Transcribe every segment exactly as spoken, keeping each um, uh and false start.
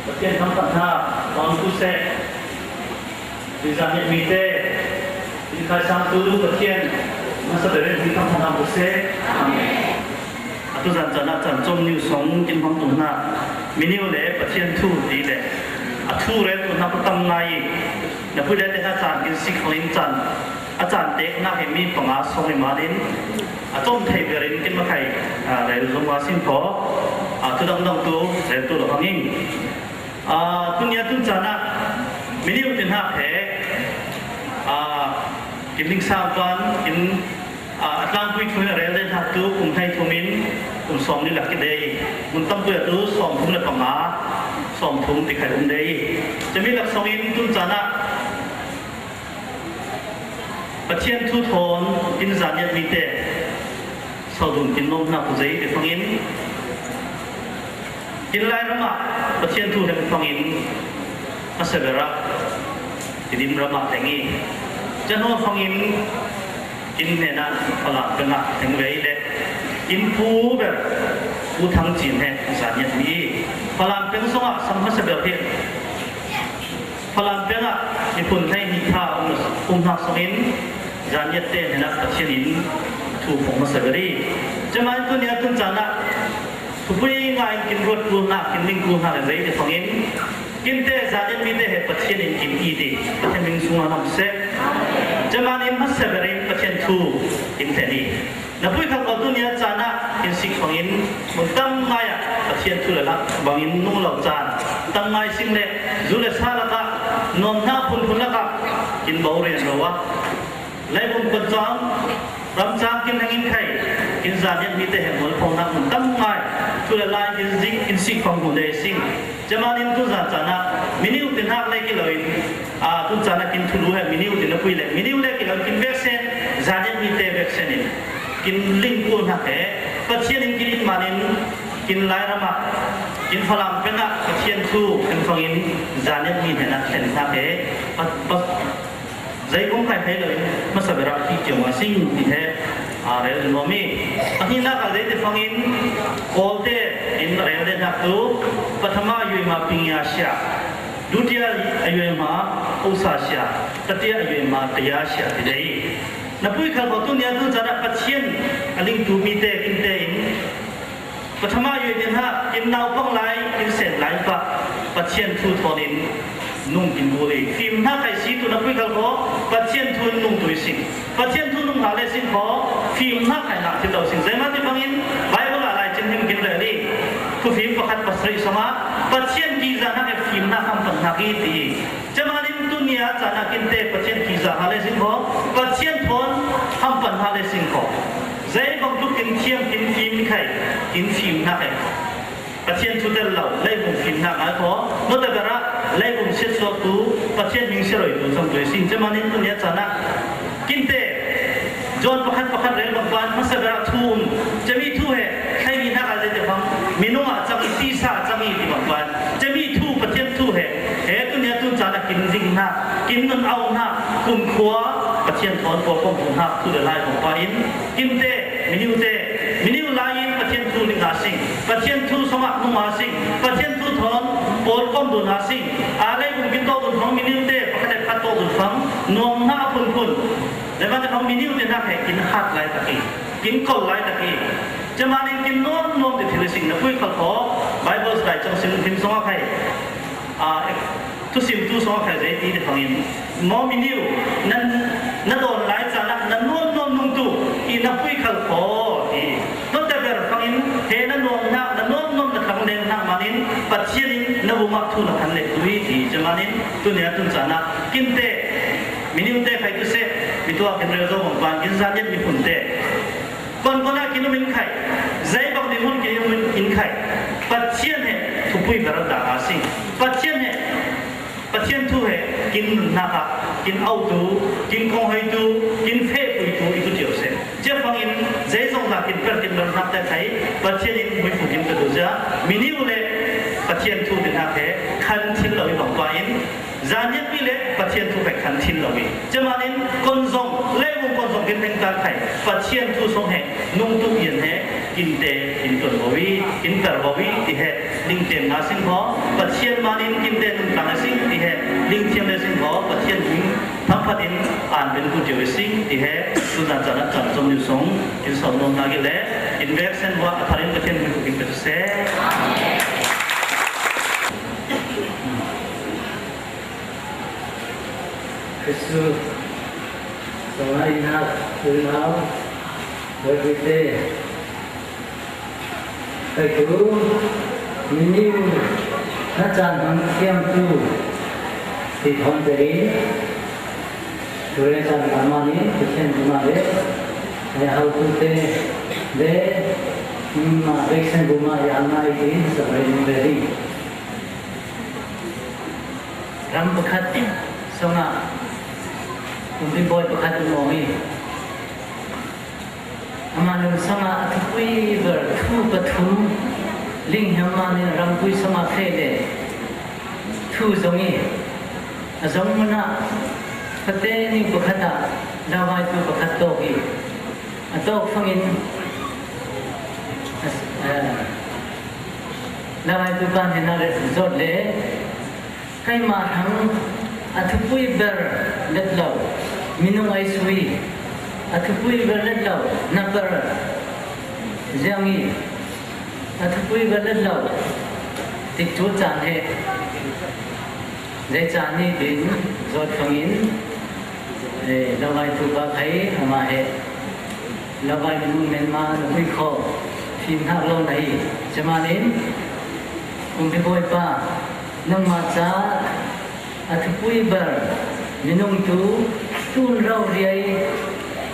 Pathian thangpathna tawng tu seh. Tuizan nih mite, in khai sang tu Pathian masa berin hi thangpathna tu seh. Amen. Atu zan caan ah caan com niu song kin hmang tu hna. Miniu le Pathian thu ti le a thu rel tu hna patam ngai i, na pui le te hna caan kin sik hmang in caan a caan tek hna he mi panga song i man in a com thei berin kin makai, aa, rel zong a sing kho, aa, tu dangdang tu rel tu lo hang in. Aa, tunia tun caan ah miniu te hna he, aa, kin ling sang pan, kin, aa, a tlangpui thu in a rel deuh hna tu kum hleithum in kum sawm nih lak ki dei. Mun tampi atu sawm thum le panga, sawm thum ti khai um dei. Cami lak song in tun caan ah Pathian thu thawn in zaniat mite sodun kin lawm hna ku zei te fangin, kin Lairam ah Pathian thu hemh fangin a seber ah Tidim ram ah teng i, cano fangin kin hnenah Falam peng ah teng ve i le kin pu ber Pu Thang Cin he zaniat mi i Falam peng zong ah sam hmasa ber hi. Falam peng ah miphun hleihnih kha um, um hna sungin zaniat te hnenah Pathian in thu phung hmasa ber i, cama in tunia tun caan ah thupui ngai in kin ruat kul hna, kin ling kul hna le zei te fangin, kin te zaniat mite he Pathian in kin it i, Pathian min sung a nam seh. Cama in hmasa ber in Pathian thu kin thlen i, na pui khal ko tunia caan ah in sik fangin mun tam ngai ah Pathian thu le lak bangin nung lo caan tam ngai sing le zu le sa lakah, nuam hna phunphun lakah kin bo rian ro ah, leivum khuat cang, ram cang kin heng in khai, kin zaniat mite he mualpho hna mun tam ngai thu le lai kin zik, kin sik fang hmu dei sing. Cama in tun zan caan ah miniu te hnak le ki lo in, aa, tun caan ah kin thulu he miniu te na pui le miniu le ki lo in kin veksen, zaniat mite veksen in kin ling kul hna he Pathian in kin it man in kin Lairam ah, kin Falam peng ah Pathian thu kan fangin zaniat mi hnenah thlen hna he pa, pa, zei kong khai thei lo in hmasa ber ah hi ciang a sing ti he, aa, rel nuam i, a hnihnak ah zei te fangin Kawlte in rel deuh hnak tu Pathama yuaima pingya sia, Dutia a yuaima usa sia, Tatia a yuaima taya sia ti dei. Na pui khal ko tunia tun caan ah Pathian a lingtu mite kin te in Pathama yuai te hna kin naupang lai, kin sen lai pah Pathian thu thawn in nung kin bu le fim hna khai si tu na pui khal ko Pathian thu in nung tu i sing. Pathian thu nung hna le sing ko fim hna khai nak thil lo sing. Zeimah ti bangin Bible ah lai chin him kin rel i, Thufim pakhat pasarih song ah Pathian kizah hna he fim hna hampan hna ki ti. Cama in tunia caan ah kin te Pathian kizah hna le sing ko, Pathian thawn hampan hna le sing ko. Zei bang tluk kin thiam, kin fim khai, kin fim hna khai. Pathian thu tel lo, leivung fim hna ngai ko. Note ber ah leivung siatsuak tu, Pathian hming siaroi tu cang tu i sing. Cama in tunia caan ah kin te John pakhat pakhat rel bang pan hmasa ber ah thu um. Cami thu he, thlaimi hna kha zeite bang, minung ah cang i, tisa ah cang i ti bang pan. Cami thu, Pathian thu he, he tunia tun caan ah kin zing hna, kin nun au hna, kumkhua Pathian thawn pawlkom hna thu le lai bang pa in, kin te, miniu te, miniu lai in Pathian thu ning a sing, Pathian thu song ah nung a sing, Pathian thu thawn pawlkom dun a sing, aa leivung kin tawk dun fang, miniu te, pakhat le pakhat tawk dun fang, nuam hna a phunphun. Zeimah te hmang miniu te hna he kin hat lai tak i, kin kol lai tak i. Cama in kin nuam nuam te thil i sing na pui khal ko, Bible study cang sim him song a khai, aa, thusim tu song a khai zei ti te fangin, maw miniu, nan, na dawn lai caan ah na nuam nuam nung tu i na pui khal ko ti. Note ber fangin he na nuam hna, na nuam nuam na thlang len hna man in Pathian in na vung ah thu na khan le tu i ti. Cama in tunia tun caan ah kin te, miniu te khai tu seh, mi tuah kin rel zo bang pan kin zaniat miphun te. Kon kon ah kin um in khai, zei bang ding hun kin um in khai. Pathian he thupui ber dang a sing. Pathian he, Pathian thu he kin nunnak ah, kin autu, kin kongheitu, kin fehpuitu i tu cio seh. Cia fangin zei zong hna kin per kin ber hnak te khai, Pathian in muifu kin ka tu cia, miniu le Pathian thu te hna he khan thil lo i bang pa in, zaniat mi le Pathian thu khai khan thil lo i. Cama in kon zong, leivung kon zong kin thengtan khai, Pathian thu song he, nung tu ian he, Kinte in tun bo i, in per bo i, ti he, ling tem na sing ho, Pathian manin kinte nung tang sing, ti he, ling thiam le sing ho, Pathian hing, thang phat in, an ben ku tiu sing, ti he, tu na chan a chan som niu song, in som nom na ki le, in vek sen wa, a tharin Pathian hing ku king pe se. Kristu, sa ngai na, tu na, wa ki te, Kei tu, miniu, na chan hang thiam tu, ti thon te in, tu re chan hang ma ni, ti thiam tu ma de, e hau tu te, de, ma de sen tu ma ya ngai ti, sa re ni de di. Ram pakhat, songa, kumpi boy pakhat mo ni. Ama lungsang a thupui ber thu pathum ling hiam ma ni ramkui song a khe le thu zong i a zong muna pate ni pakhat a lawai tu pakhat tawk i a tawk fangin a, a, lawai tu pan hena re zot le Keima thang a thupui ber let lo, minung ai sui, a thupui ber let lo, na per ziang i, a thupui ber let lo, tik tu chan he, zei chan ni din, zot fangin, eh, lawai tu ba khai, ama he, lawai minung men ma, na tui kho, fim hak lo na hi, cemanin, kumpi boy pa, Nangma ca a thupui ber minung tu tun rau riai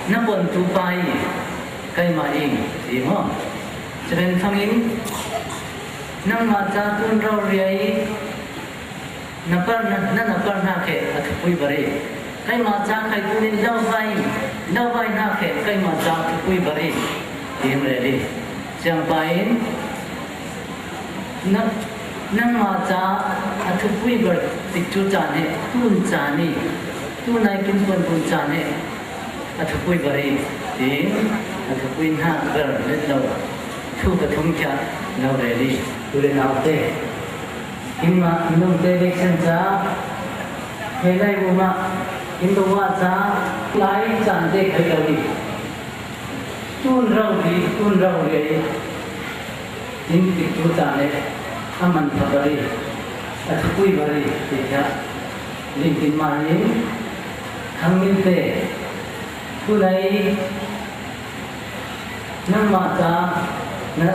na pon tu pai kai ma ing ti mo. Ceben fangin nangma ca tun rau riai na par na na par na ke a thupui bari. Kai ma ca kai tunin lau vai lau vai na ke kai ma ca thupui bari. Ti him reli. Ciang pain Nang, nangma ca a thupui ber tik tu ca ne, tun ca ni, tu nai kin pon tun ca ne, a thupui ber i, tin, a thupui hna ber let lo, thu ka thum kia lo reli. Tu le nau te, kin ma, nung te le sen ca, he lai bu ma, kin bu wa ca, lai ca te khai lo ni. Tun rau ri, tun rau ri ai. Tin tik tu ta le, a man pha bari, a thupui bari, ti kha. Ling tin ma ni, khang min te, tu lai, nang ma ta, na,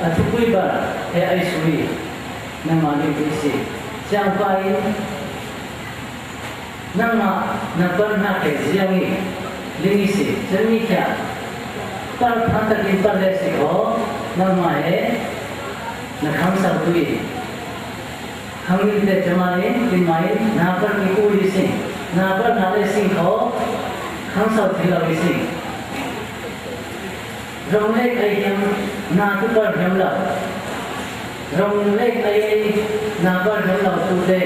a thupui bar, he ai sui, nang ma ni ti si. Siang pa in, Nangmah na par hna khe ziang i ling i si, cun mi khia par phan takin par le si kho, nangmah he na khang sau tu i khang ning te cuma in, tingmah in na par mi kul i sing, na par hna le sing kho, khang sau thil lo i sing. Rong lek ai hiam na tu par hiam lo. Rong lek ai ai na par hiam lo tu te.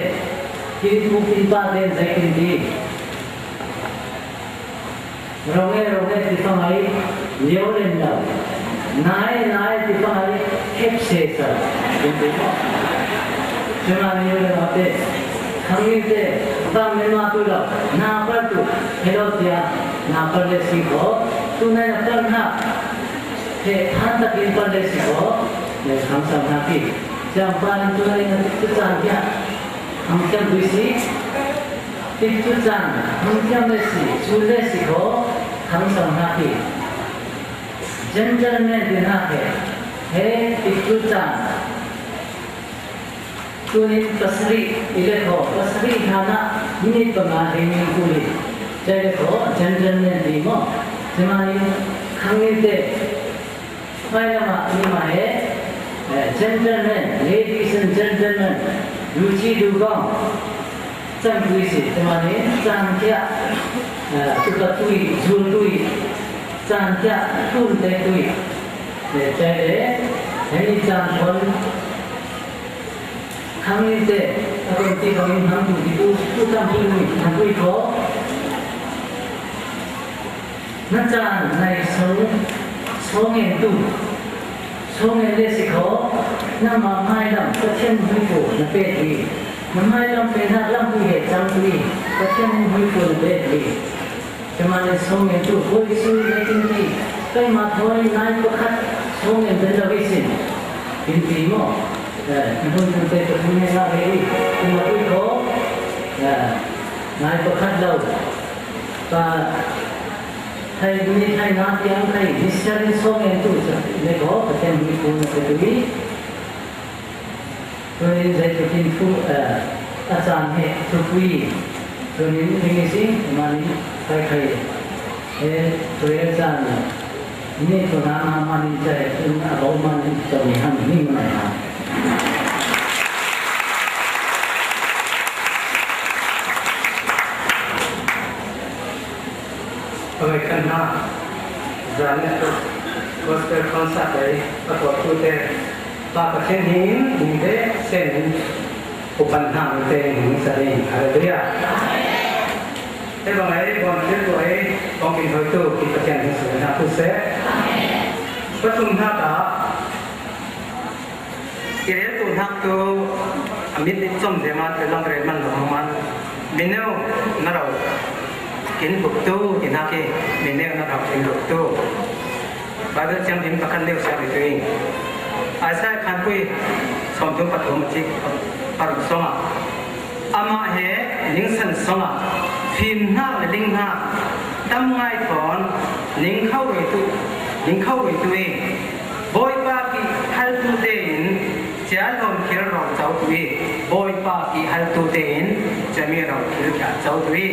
Kin pu kin pa te zai kin ti. Rong e rong e ti fang ai lio len lo. Na e na e ti fang ai hep se sa. Kin ti mo. Cuma lio len lo te. Khang ning te, pa men ma tu lo, na par tu, hello tia, na par le si kho, tu na na par na, he phan takin par le si kho, le khang sam na ki. Siang pa tu na na tu chan kia, khang sam tu si, tik tu chan, khang sam le si, su le si kho, khang sam na ki. Gentleman di na he, he tik tu chan. Tunin pasarih i le kho, pasarih hlan ah minit panga ding in kul i. Cai le kho, gentleman ti maw? Cima in khangni te, hmai lam ah nima he, eh, gentleman, ladies and gentlemen, duci dugawng, cangtui si, cima in cangkhia, eh, tuka tui, zul tui, cangkhia, tun te tui. Eh, cai le, hemi cang khon, Khangni te, a kon ti bangin hang tu ti tu, tu tam tu ni, hang tu i ko. Na caan nai sung, Sawngin tu, sawngin le si kho, nangma mailam Pathian huipu na pek hi, na mailam pe nak lam hui he cang tu hi, Pathian huipu na pek hi. Kemani sawngin tu, hoi sui le kin ti, kai ma thoi nai pakhat sawngin ben la visin. Kin ti mo, eh, ngun tu te tu ne na he, kin ma tu kho, eh, nai pakhat lau. Pa, thai ni thai na tiang thai, ni siarin sawngin tu, ne kho, Pathian huipu na pek hi. Tunin zei tukin thu, eh, a caan he thupui. Tunin ning isi mani kai kai. Eh, tuye caan ni tu na na mani cai, tun a bau mani cai ni ham ni mana ha. Oi, kan ha. Zan tu gospel concert ai, a ko tu te. Pa Pathian hi in, ning te sen in, upan hna ning te ning sa ding. Hallelujah. Hei bang ai, bon thil tu ai, bang kin hoi tu, ki Pathian hi sa na tu se. Pathum hna ta, i rel tu hnak tu, a mit i com zeman, i lam rel man lo man. Mineu na rau kin buk tu, i hnak i, mineu na rau kin buk tu. Bible thiam dim pakhat leu siang i tui. Isaiah khanpui sawmthum pathum a cik paruk sawngah. Amah he ningsan sawngah fim hnak le ling hnak tam ngai thawn ning kho roi tu, ning kho roi tu i Bawipa ki haltu tein cia lawm khir rau co tu i Bawipa ki haltu tein cami rau khir kia co tu i.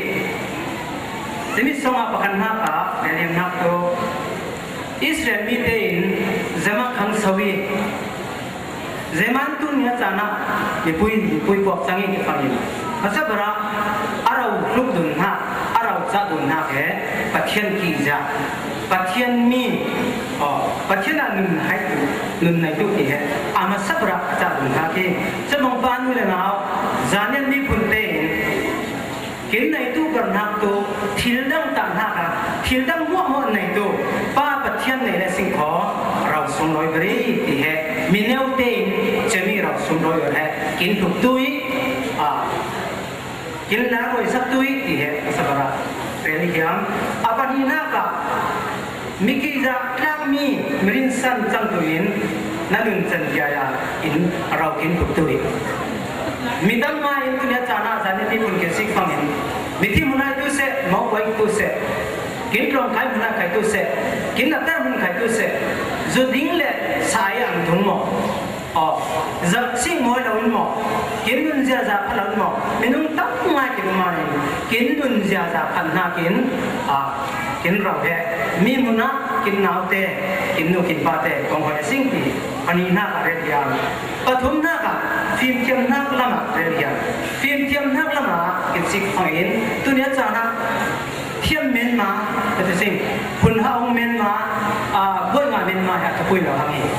Cami sawngah pakhat hnak ah, William hnak tu Israel mi tein zeman khang so i, zeman tu nia caan ah mipui, mipui puak cang i kifang in. Masa ber ah a rau hluk dun hna, a rau cah dun hna he Pathian ki za, Pathian mi, aw, Pathian ah nun hai tu, nun nai tu ki he, a masa ber ah a cah dun hna ki. Cemong pa nu le nau, Zanian miphun tein, kin neitu karhnak tu, thil dang tah hna kha, thil dang hmuahhmuah neitu, Pa Pathian nei le sing kho, rau sunglawi beri, ti he, mineu tein, cemi rau sunglawi beri he, kin tuk tu i, a, kin la roi sak tu i, ti he, a sabara, rel hiam, a pahni hna kha, mi kizah tlakmi mirinsan cangtu in na nuncan kiaya in a rau kin tuk tu hi. Midang ma in tunia caan ah Zanian miphun kin sik fangin mithi hmun ah tu seh, mawpuai tu seh, kin tlawng khai hmun ah khai tu seh, kin nater hmun khai tu seh, zu ding le sa ai ang tung maw? Aw, zat sing mawi lo in maw? Kin nun ziaza pha lo in maw? Minung tam ngai kin um in, kin nun ziaza phan hna kin, a, kin rau he. Mi hmun ah kin naute, kin nu, kin pate, kong hoi a sing ti, a ni hna ka ret hiam. Pathum hna ka, fimthiam hnak lam ah ret hiam. Fimthiam hnak lam ah kin sik fang in, tunia caan ah, thiam men ma, ka ti sing, hun ha ong men ma, ah, buai ma men ma, ha ka pui lo hang hi.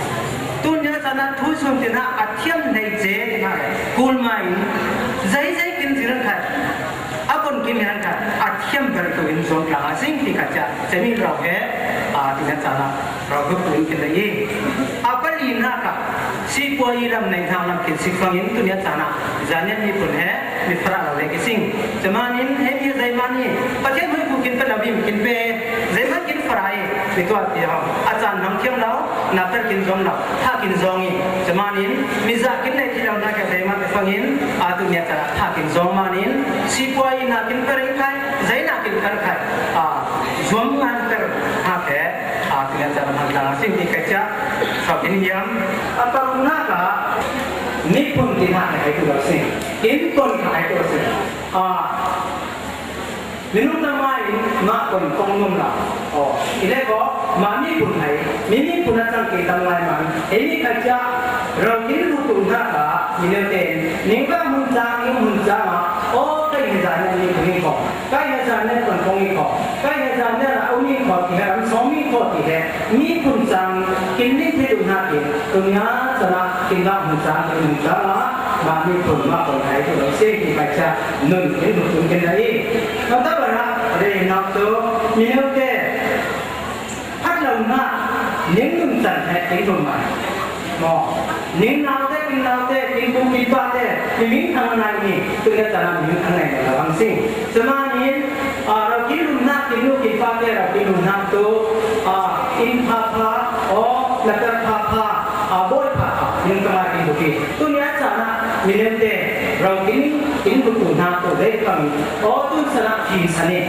Tun nia caan ah thu sun tin ha, a thiam nei ce tin ha, kul ma in, zei zei kin zir an khat, a kon kin han khat, a thiam ber tu in zong tlang a sing ti khat cia, cemi rau he, ah, ti nia caan ah, rau huk tu in kin lei i. A pali na ka, si pua i lam nei hna lam kin sik fang in, tunia caan ah, Zanian miphun he, mi farah lo le ki sing. Cemanin he mi zeimani Pathian hoi ku kin pe lo bim kin pe. Zeiman kin farah i mi tuah ti ho. A caan hmang thiam lo, nater kin zom lo, tha kin zong i. Cemanin mi zah kin nei ti lo na ka zeiman te fangin, a tunia caan tha kin zong manin, sipuai na kin pe reng khai, zei na kin kar khai. A, zom ngan per ha ke, a tunia caan hmang tlang a sing ti kai cia. Sau kin hiam, a paruk na ka, miphun ti na ka hai tu lo sing. Kin kon ka hai tu lo sing. A, minung tang mai in mah kon kong nung la. Aw, i le ko, mah miphun hai, mi miphun a cang ke tang mai man, ei mi khat cia, rau kin ru tu hna ka, mi leu ten, ning ka hmun cang, ning hmun cang a, aw, kai he zan ning miphun i ko, kai he zan ning kon kong i ko, kai he zan ning a um i ko, ti he ram sawm i ko, ti he, miphun cang, kin ning thei tu hna kin, tu nia, sana, kin ka hmun cang, kin hmun cang a, mah miphun, mah kon hai tu lo, se, ti khat cia, nun, kin hmun tu kin la i. Kan ta bana, rei nak tu, mi leu te, phat lo na, Ning nuncan he king tum mai. Mo. Ning naute, king naute, king kum pi pate, king ning thang nai ni, tu ya tana ning thang nai na lang sing. Semanin, ah, rau king lum nak, king nu king pate, rau king lum nak tu, ah, in pha pha, o, na per pha pha, ah, boy pha pha, ning tama king tu pi. Tu ya tana, mi ning te, rau king, king tu tu nak tu, dei kami, o, tu sana, king sani.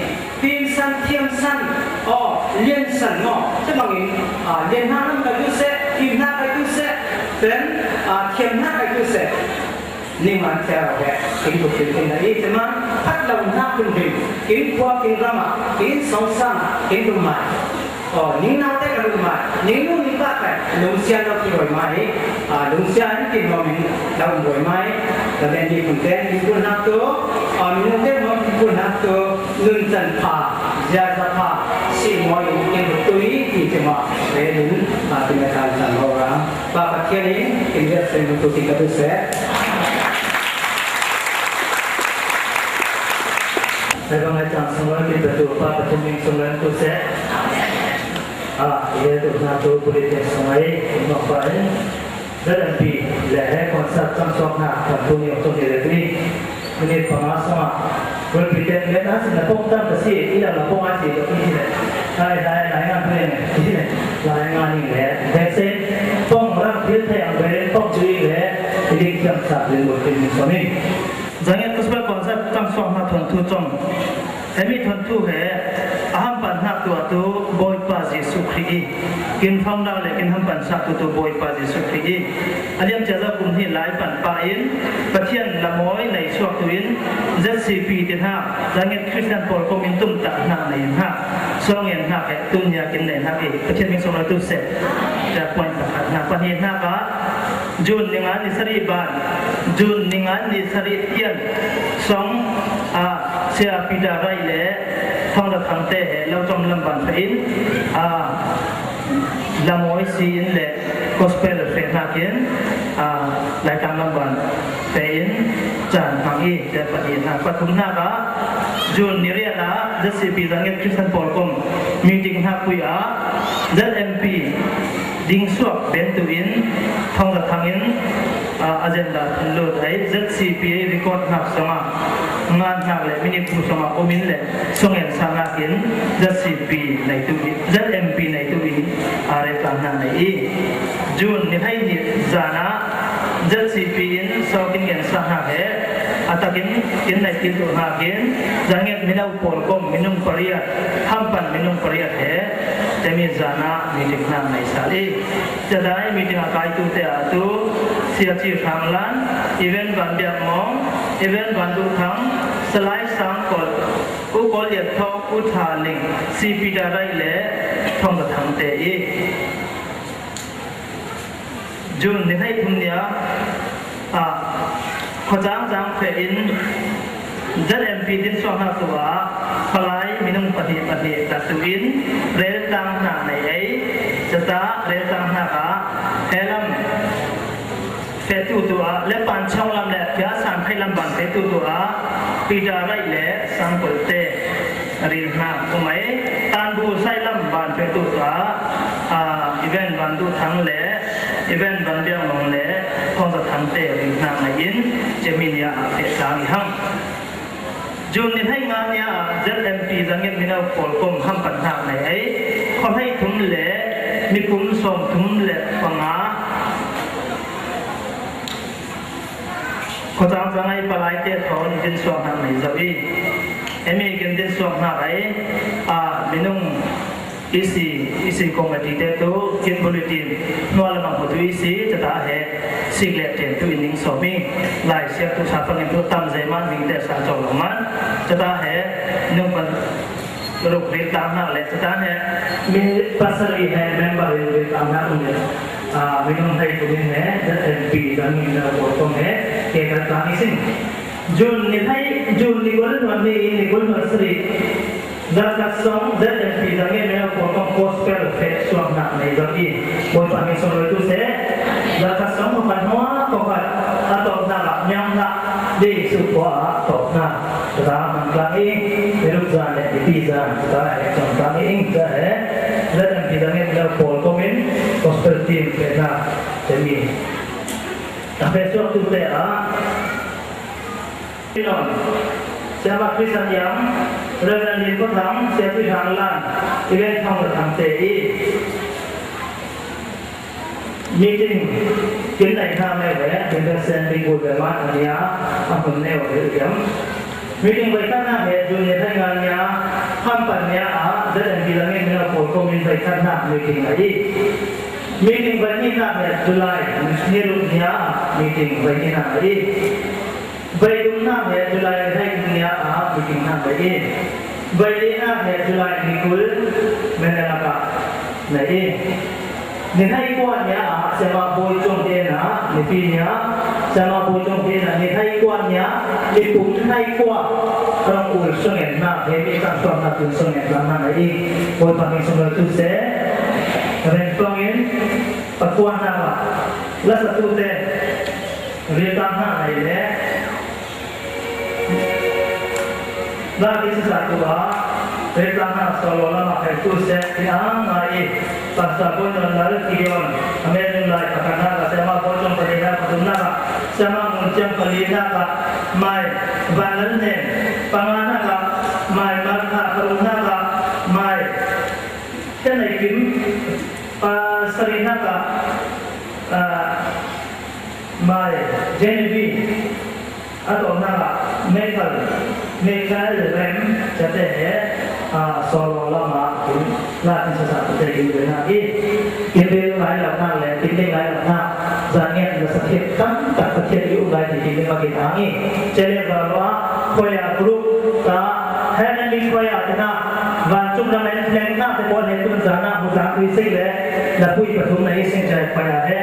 Pinsan, thiamsan, aw, liansan maw, cemangin, ah, lianhnak lam kai tu seh, imhnak kai tu seh, pen, ah, thiamhnak kai tu seh. Ningman cia rawh he, kin tuk kin kin na i, cemang, phat lo hnak kin rin, kin khua, kin ram ah, kin song sang ah, kin tum mai. Aw, ning naute ka tum mai, ning nu ning pa kai, lungsian lo ki roi mai, ah, lungsian kin lo min, lo roi mai, lo den di kun ten, kin kun hnak tu, ah, mi nung ten lo kin kun hnak tu, Nuncan pha, ziaza pha, si mawi in kin tui ti cima, redin, a, kin a kan san lo ra. Pa Pathian in, kin ziat sen tu ti ka tu se. Hai bang hai cang sung lan kin tu, Pa Pathian min sung lan tu se. A, ia tu na tu, buli tiang sung ai, kin nok pa in. Zalampi le he concert cang suak hna kan tu ni tu ni le tu ni. Minit panga sanga. Bulpi ten le na sin na pong tam ka si, i la la pong a si, i si le. Lai, lai, lai nga tu ni, i si le. Lai nga ni le. He se pong ram thil thei ang beren pong tu i le. I ding kiam sa le bulpi ni so ni. Zangiat Gospel concert cang suak hna thon tu cong. Hemi thon tu he a hampan hnak tu atu Bawipa Jesuh Khrih i kin founder le kin hampan sak tu tu Bawipa Jesuh Khrih i a liam cia lo kum hnih lai pan pa in Pathian lamawi nei suak tu in Z C P ti hna, Zangiat Christian Pawl kong in tum tak hna nei hna. Suang ngen hna he tun nia kin nei hna i Pathian min sung lo tu se. Cia point pakhat hna pahnih hna ka June ningan ni sarih ban, June ningan ni sarih tian song, ah, Sia Peter Rai le Thawngda Thangte he lo com lam ban feh in, ah, lamawi si in le gospel feh hnakin, ah, Laitlang lam ban feh in, caan hmang i, cia pahnih hna, pathum hna ka June ni riat ah Z C P Zangiat Christian Pawl kong meeting hna pui ah Z M P ding suak ben tu in thong ka thang in, ah, agenda thin lut ai Z C P record hnak song ah ngan hnak le minute bu song ah um in le song en sa hnak in Z C P nei tu in, Z M P nei tu in, ah, rel tlang hna nei i June ni hei ni zan ah Z C P in so kin ngen sa hna he a takin kin nei kin tu hna kin Zangiat mino pawl kong minung pariat, hampan minung pariat he temi zan ah meeting hna nei sal i. Cadai meeting a kai tu te ah tu Sia Ci Hrang Lan, Event Van Biak Mawng, Event Van Duh Thang, Salai Sang Kawl, U Kawl Liat Thawk, U Tha Ling, C P Da Rai le Thawng Ka Thang te i. June ni hei thum ni ah, ah, khuacang cang feh in Z M P din suang hna tu ah, Palai minung pahnih pahnih tak tu in rel tang hna nei ei. Cata rel tang hna ka he lam feh tu tu ah, le pan chong lam le pia san khai lam ban feh tu tu ah, Peter Rai le Sang Kawl te ril hna um ai. Tanbu sai lam ban feh tu tu ah, ah, Event Van Duh Thang le Event Van Biak Mawng le Thawng Za Thang te ril hna ngai in, cemi nia ah feh tlang i hang. June ni hei nga nia ah Z M P Zangiat mino pawl kong hampan hnak nei ei. Khuahei thum le mikum sawm thum le panga khuacang cang ei Palai te thawn din suak hnak nei zoh i. Emi kin din suak hnak ei, ah, minung I C, I C committee te tu, kin bulletin, hnuai lam ah tu I C, cata he, sik le ten tu in ning sawm i, lai siak tu sa fangin tu tam zei man, ning te sa cawk lo man, cata he, nung pan, ruk ril tang hna le, cata he, mi pasal i he, member in ril tang hna le, ah, minung hei tu in he, Z M P, dan in na ko kong he, ke ka tang i sing. June ni hei, June ni kul hnuan ni, ni kul hnuan sari, Zarhkhat song Z M P Zangiat mino pawl kong gospel feh suak hna nei zoh i, Bawipa min sung lo tu seh. Zarhkhat song pakhat hnuah pakhat a tawng hna ah miang hlah. Jesu khua ah tawpna, tua man tlang i, Herod zan le Pipi zan, tua he chang tlang i, ing tua he, Ladan Pidangin lo Paul Komin, Gospel Team, pena, temi. A fe suak tu te a, Siama Christian Yang, Reverend Lim Pathang, Siapi Thang Lan, Event Thang Thang te i. Meeting kin nei hna ngai ve, kin ka sen ding bu ve ma ania, a hun neu ve hiam. Meeting vai khat na he, June ni thai nga nia, ham pan nia a, Z M B la ngai mina Paul Komin vai khat na meeting a i. Meeting vai ni na he, July ni ruk nia, meeting vai ni na a i. Vai dum na he July ni hai kum nia a meeting na vai i. Vai li na he July ni kul Manila ka na i. Ni hai kua nia a Siama Boi Cung te na ni pi nia. Siama Boi Cung te na ni hai kua nia ni kum ni hai kua. Rang ul sungen na he mi kan suam na kun sungen na na i. Boi pa mi sungen tu se. Ren fangin pa kua na la. La sa tu te. Riltang hna ngai le. Lak i sasa tu ah, riltang hna solo lam ah kai tu se, ti ang ngai i. Pastor Boy Nonlal Kion, a men lai pakhat hna ka Siama Boy Cung pali hna pathum hna ka, Siama Ngun Ciang pali hna ka, mai, Van Lan Hnen, panga hna ka, mai, Martha, paru hna ka, mai, Tenai Kim, pa, sari hna ka, ah, Mai, Genevieve, a tawh hna ah, Michael, Michael Rem, cate he, ah, solo lam ah, kin, la kin sasa tate kin ve hna i, kin ve ngai lo hna le, kin ve ngai lo hna, zan ngiat na sa thiat tam tak sa thiat i um lai ti kin ve ma kin ang i, cele va lo ah, choir group ta, Heavenly Choir te hna, van cung ram en hleng hna te pawl he tun zan ah, mu tang tui sing le, na pui pathum na i sing cai choir he,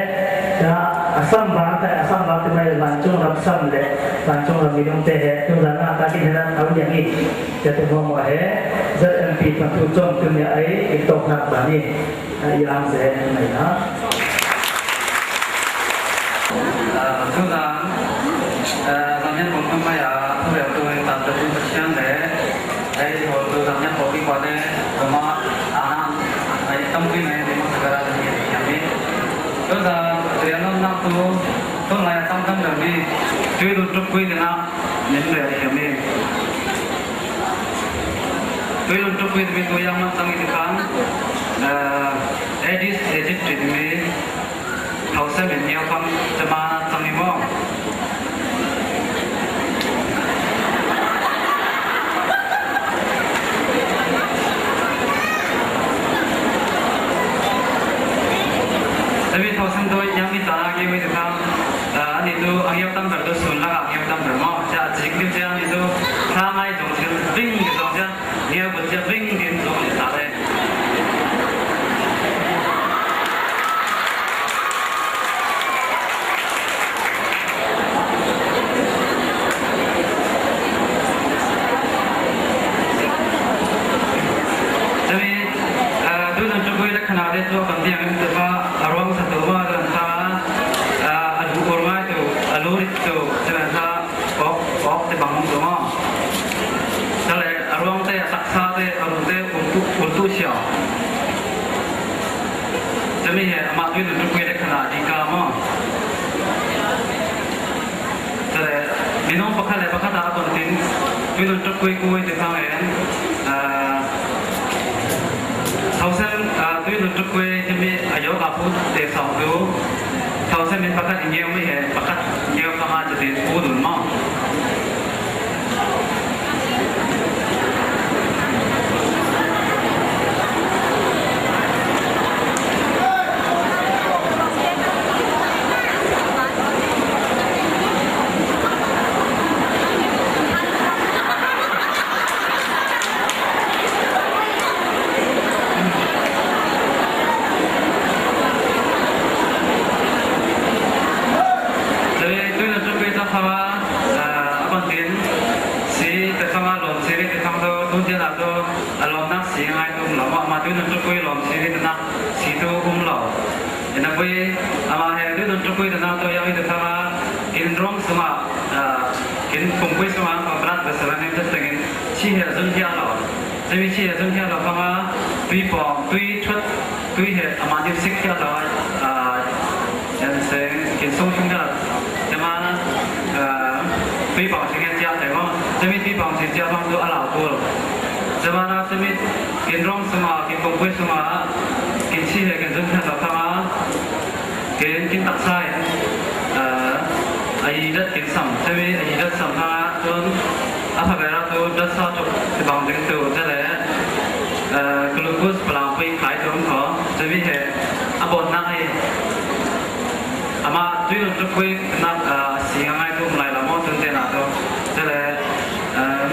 Dah, a sam bang te, a sam bang te mai van cung ram sam le, van cung ram minung te he, tu dan na ta kin he na tau yang i, ya te mo mo he, Z M P pan tu cung tu ya ai, i tok nak ba ni, a yang se mai na. Ah, tu dan, ah, zan yan kong tu mai a, tu ya tu ta ta tu ta chiang le, Hei, hawltu zang nih hawlpi pate, Roma, Ana, hei, tampi mai, Roma, Sagara, zang nih, yang ni. Tu zang, rian lo nak tu, tu lai tam tam zang ni, tui lu tuk kui dina, nin le, yang ni. Tui lu tuk kui dina, tu yang nak tang itu kan, eh, Aedes aegypti ni, Thosem in ngiau pang cama cang i maw? Tapi thosem tu yang kita lagi mesti tahu. Ah, ani tu ang ngiau tam ber tu sun lah ang ngiau tam ber maw. Cia cik ni cia ani tu. Tha ngai zong sil bing zong cia. Ngiau bun cia bing din zong cia ta le. Cumi, eh, tu nun tukui le khana de tu kan tiang in tu ma arwang sa tu ma dan ta, eh, adu kurma tu, alurit tu, dan ta, ok, ok te bang tu ma. Kale arwang te, taksa te, arwang te, untu, untu sia. Cumi he, ama tu nun tukui le khana di ka ma. Tere, minung pakhat le pakhat a kon tin, tui nun tuk kui kui te kang en, ah, thausen, ah, tui nun tuk kui te mi a yo ka pu te song tu, thausen min pakhat i ngeu mi he, pakhat ngeu ka ma te tin pu dun ma. Tui, tui na tui ta khawa, ah, a kon tin, si te khawa lom, si te khawa do, tun tia na do, a lom nak si ngai tum lo, ma, ma tui na tui lom, si te nak, si tu um lo. Ina pui, ama he, tui na tui na to yang i te khawa, in rong suma, ah, Kin pumkui sungah, ah, blood vessel a nih tengin si he zun khia lo. Temi si he zun khia lo khang a, tui pawng, tui thut, tui he amah nih sik khia lo, ah, yan seng, kin sung sung khia lo. Tema, ah, tui pawng sing he cia teng o. Temi tui pawng sing cia bang tu a lau kul. Tema na temi kin rong sungah, kin pumkui sungah, kin si he kin zun khia lo khang a, kin, kin taksa in, ah, a yi dat kin sam, temi a yi dat sam na tun, a pha bera tu dat sa tuk ti bang ding tu, tele, ah, glucose palang pui khai tu ko, temi he, a bot na ai, ama tu yung tu kui na, ah, si ngai tu mulai la mo tun te na tu, tele, ah,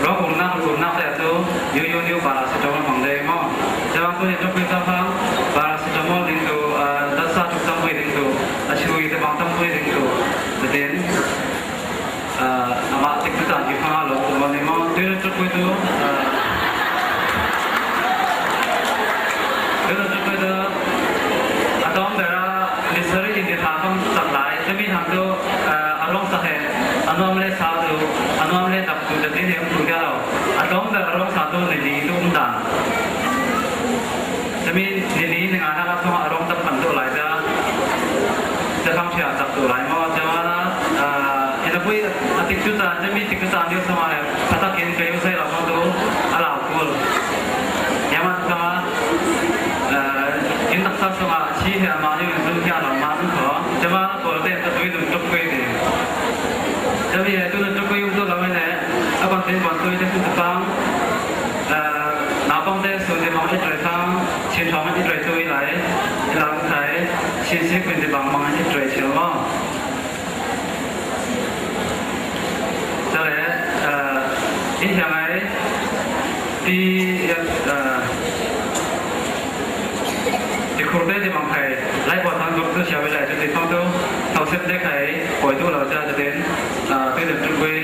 Rawk urnak, urnak te tu, yu, yu, yu, paracetamol mang dei maw. Te bang tu hi tuk pui ta phang, paracetamol ding tu, ah, datsa tuk tam pui ding tu, a chui te bang tam pui ding tu. Te tin, ah, ama tik tu tan ki phang a lo tu maw ni maw. Tu hi tuk pui tu, ah, tu hi tuk pui tu, a tawm bera, literally in di kha phang sak lai. Te mi hang tu, ah, a rong sa he, a nuam le sa tu, a nuam le tak tu, te tin hi um tu dia lo. A tawm ber a rong sa tu ni li tu um dan. Temi ni li ni nga na ka thong a rong tam pan tu lai ta. Te khang chia tak tu lai maw, te ma na, ah, ina pui a tik tu ta, temi tik tu ta ni sa ma le, pha ta kin ka yu sai la maw tu, a lau kul. Ya ma ta, ah, in tak sa sa ma, chi he ma yu in tu kia la ma tu ko. Te ma ko te ta tu tu tu kui di. Temi he tu tu kui tu la me ne, a ban tin ban tu te tu pang. Eh, naupangte sun te bang i trei thang, Chin thawng i trei tu i lai, i lang thai, Chin sik pin te bang mang i trei chil maw. Chale, eh, i hiang ai, ti, eh, ti khur te te bang khai, lai pawh thang group tu sia ve lai tu ti thawng tu, thau sep te khai, poi tu lo cha te ten, eh, tu te tu kui,